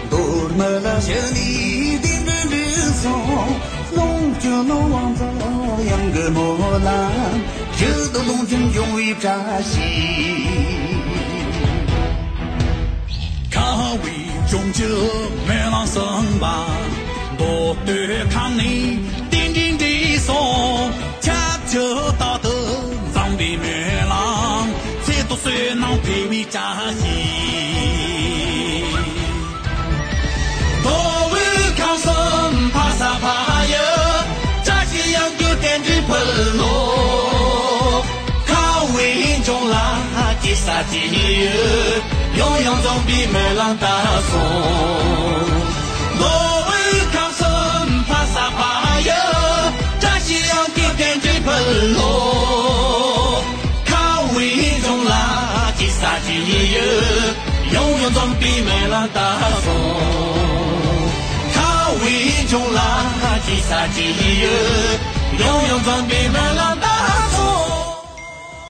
མདོ་སྨད་ལ་བཞུགས་ནས་རྟེན་འབྲེལ་འགྲིག་སོང་། ལོངས་སྤྱོད་ནོར་དབང་རྫོགས་གཡང་གི་སྨོན་ལམ། ཞུ་དོ་ལོངས་སྤྱོད་འབྱུང་བའི་བཀྲ་ཤིས། ཁ་བའི་ལྗོངས་ཀྱི་སྨོན་ལམ་གསུམ་པ། མདོ་སྟོད་ཁམས་ནས་རྟེན་འབྲེལ་འགྲིག་སོང་། ཁྱབ་བརྒྱ་རྟག་ཏུ་འཛོམས་པའི་སྨོན་ལམ། ཚེ་ཐོག་བསོད་ནམས་འཕེལ་བའི་བཀྲ་ཤིས། མདོ་དབུས་ཁམས་གསུམ་ཕ་ས་ཕ་ཡུལ། བཀྲ་ཤིས་གཡང་རྒྱུད་རྟེན་འབྲེལ་ཕུལ་ལོ། ཁ་བའི་ལྗོངས་ལ་སྐྱེ་ས་སྐྱེ་ཡུལ། ཡང་ཡང་འཛོམས་པའི་སྨོན་ལམ་བཏབ་སོང་། མདོ་དབུས་ཁམས་གསུམ་ཕ་ས་ཕ་ཡུལ། བཀྲ་ཤིས་གཡང་རྒྱུད་རྟེན་འབྲེལ་ཕུལ་ལོ། ཁ་བའི་ལྗོངས་ལ་སྐྱེ་ས་སྐྱེ་ཡུལ། ཡང་ཡང་འཛོམས་པའི་སྨོན་ལམ་བཏབ་སོང་། ཁ་བའི་ལྗོངས་ལ་སྐྱེ་ས་སྐྱེ་ཡུལ། ཡང་ཡང་འཛོམས་པའི་སྨོན་ལམ་བཏབ་སོང་།